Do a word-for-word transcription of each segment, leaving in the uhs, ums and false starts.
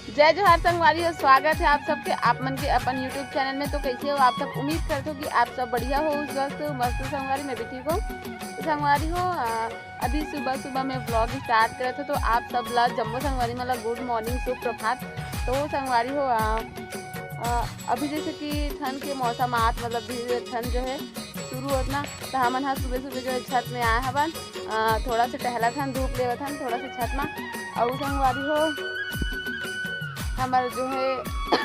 जय जोहार संगवारी हो, स्वागत है आप सबके, आप मन के अपन YouTube चैनल में। तो कैसे हो आप सब? उम्मीद करथो कि आप सब बढ़िया हो, स्वस्थ हो, मस्त हो संगवारी। मैं भी ठीक हूँ। तो संगवारी हो, अ, अभी सुबह सुबह मैं vlog start करत हूँ, तो आप सब ला, जम्मो संगवारी मन ला good morning, सुप्रभात। तो संगवारी हो, अ, अ, अभी जैसे कि ठंड के मौसम आत, मतलब धीरे धीरे ठंड जो है शुरू होत ना, तो हमन हा सुबह सुबह जो है छत में आए हवन, अ, थोड़ा से टहलत हन, धूप लेवत हन थोड़ा से छत में। अउ संगवारी हो, हमर जो है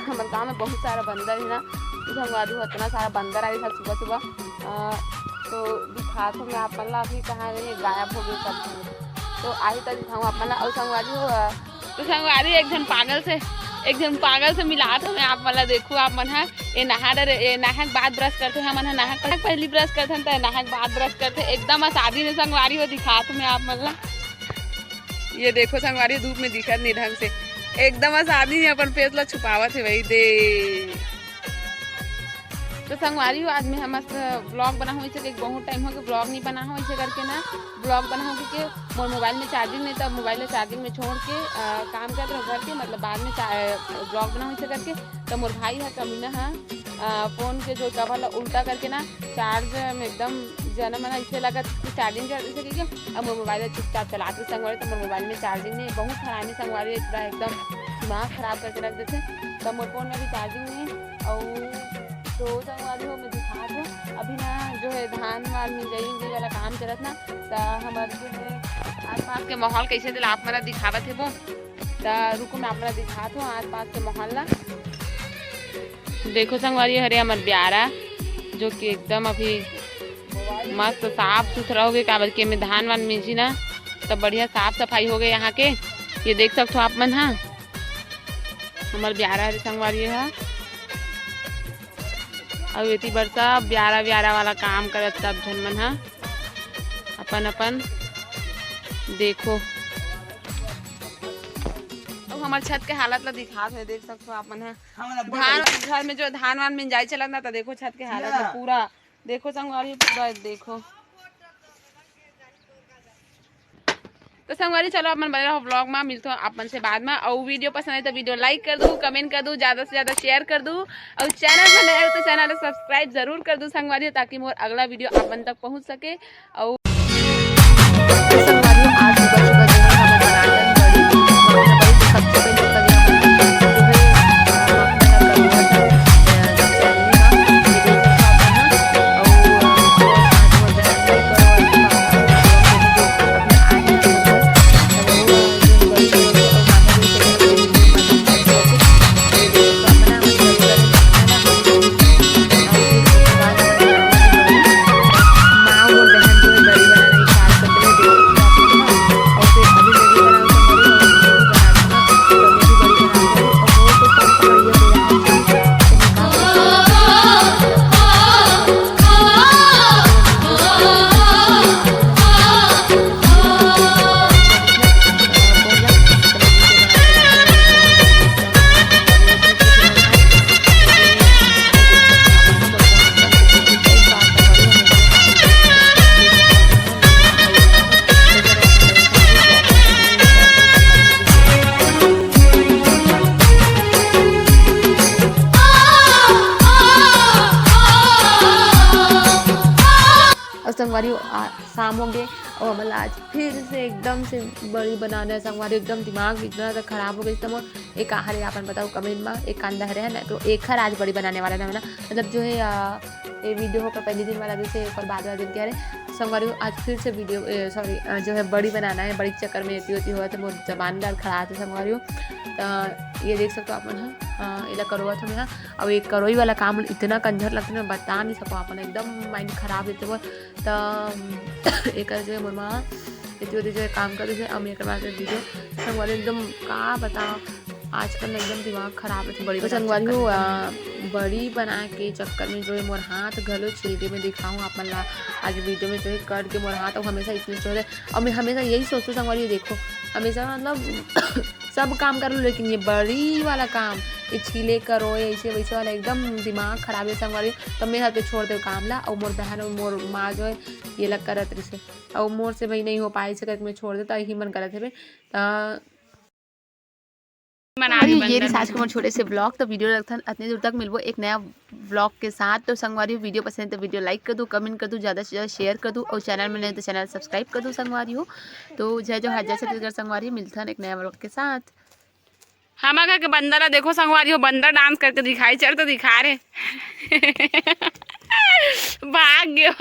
हमर गांव में बहुत सारा बंदर है ना, तो संगवारी हो इतना सारा बंदर आ गया सुबह सुबह। अ, तो दिखात हूँ मैं आप मन ला, अभी कहाँ गए, गायब हो गए सब। तो आही तो दिखाऊँ आप मन ला। अउ संगवारी हो, अ, तो संगवारी एक झन पागल से, एक झन पागल से मिलात हूँ मैं आप मन ला। देखो आप मन हा, ये नहा डरे, ये नहा के बाद ब्रश करथे, हमन हा नहा के पहली ब्रश करथन, त नहा के बाद ब्रश करथे। एकदम असादी में संगवारी हो, दिखात हूँ मैं आप मन ला। ये देखो संगवारी, धूप में दिखत नहीं ढंग से, एकदम असादी में अपन फेस ला छुपावत है भाई दे। तो संगवारी हो, आज मैं हा मस्त vlog बनाहूँ, इसे देख बहुत टाइम हो गया vlog नहीं बनाहूँ, इसे करके ना vlog बनाहूँ क्योंकि मोर मोबाइल में चार्जिंग नहीं, तब मोबाइल ला चार्जिंग में छोड़ के, अ, काम करत रहूँ घर के, मतलब बाद में चा-, अ, vlog बनाहूँ इसे करके। तो मोर भाई है कमीना है, अ, फोन के जो कवर ला उल्टा करके ना चार्ज में एकदम जना मना इसे लगत कि चार्जिंग कर इसे कहिए, अब मोर मोबाइल चुपचाप चलाते संगवारी। तो मोर मोबाइल में चार्जिंग नहीं, बहुत हरामी संगवारी है, पूरा एकदम दिमाग खराब करके रख देते। तो मोर फोन में भी चार्जिंग नहीं है। और तो संगवारी हो, मैं दिखात हूँ, अभी ना जो है धान वान मिंजाई उंजाई वाला काम चलत ना, त हमर जो है आसपास के माहौल कैसे दिला आप मन ला दिखावत है वो। त रुको, मैं आप मन ला दिखात हूँ आसपास के माहौल ला। देखो संगवारी, हरे हमर ब्यारा, जो कि एकदम अभी मस्त साफ सुथरा हो गए, काबर के में धान वान मिंजी ना, त बढ़िया साफ सफाई हो गए यहाँ के। ये देख सकते हो आप मन हा, हमर ब्यारा हरे संगवारी हा। अउ एती बर सब ब्यारा ब्यारा वाला काम करत सब झन मन हा अपन अपन। देखो, अब हमर छत के हालत ला दिखात हे, देख सकते हो आप मन हा। धान, घर में जो धान वान मिंजाई चलत ना, तो देखो छत के हालत ला पूरा देखो संगवारी, पूरा देखो। तो संगवारी, चलो आप मन बने रहो vlog में, मिलते हो आप मन से बाद में। और video पसंद आए तो video like कर दो, comment कर दो, ज्यादा से ज्यादा share कर दो, और channel में नए हो तो channel subscribe जरूर कर दो संगवारी, ताकि मोर अगला video आप मन तक पहुंच सके। और तो संगवारी, आज सुबह सुबह जो है हमर बनाटन बड़ी, सबसे पहले तो जो है और संगवारी, आ, शाम हो गए और हमला आज फिर से एकदम से बड़ी बनाना है संगवारी। एकदम दिमाग इतना ज्यादा खराब हो गया, एकदम एक आहर है, आप मन बताओ comment में, एक कांदा हरे है ना, तो एक हर आज बड़ी बनाने वाला था ना, मतलब जो है, आ, ये video होकर पहले दिन वाला जैसे एक और बाद वाला दिन क्या रहे संगवारी, आज फिर से video, ए, sorry, अ, जो है बड़ी बनाना है, बड़ी के चक्कर में एती ओती होवत है, मोर जबान ला खड़ा आथे संगवारी। त ये देख सकते हो आप मन ह, अ, एला करोवत हवे ह। अब ये करोई वाला काम इतना कंझर लगथे ना, बता नहीं सको आप मन, एकदम mind खराब रहथे मोर। त एकर जो है मोर माँ एती ओती जो है काम कर देथे, अब एकर बाद में video संगवारी एकदम का बताओ, आजकल ना एकदम दिमाग खराब है, बड़ी तो बनाए संगवारी चक्कर हो, में। आ, बड़ी बनाए के चक्कर में जो है मोर हाथ घलो छिलके में दिखाऊं आप मन ला। आज video में जो है कट के मोर हाथ, और हमेशा इसमें जो है, और मैं हमेशा यही सोचती हूँ संगवारी, देखो हमेशा मतलब सब काम कर लो, लेकिन ये बड़ी वाला काम, ये छीले करो, ये ऐसे वैसे वाला एकदम दिमाग खराब है संगवारी। तो मैं हाथ पे छोड़ दे काम ला, और मोर बहन और मोर माँ जो है ये लग करत रही से, और मोर से भाई नहीं हो पाए से करके मैं छोड़ देता, यही मन करत है। त अरे ये रही आज के मोर छोटे से vlog। तो video रखथन अतने दूर तक, मिलबो एक नया vlog के साथ। तो संगवारी हो, video पसंद है तो video like कर दू, comment कर दू, ज्यादा से ज्यादा share कर दू और channel में नहीं तो channel subscribe कर दू संगवारी हो। तो जय जोहार, जय छत्तीसगढ़ संगवारी हो, मिलथन एक नया vlog के साथ। हमर घर के बंदर ला देखो संगवारी हो, बंदर dance करके दिखाई, चल तो दिखा रे। भाग गयो।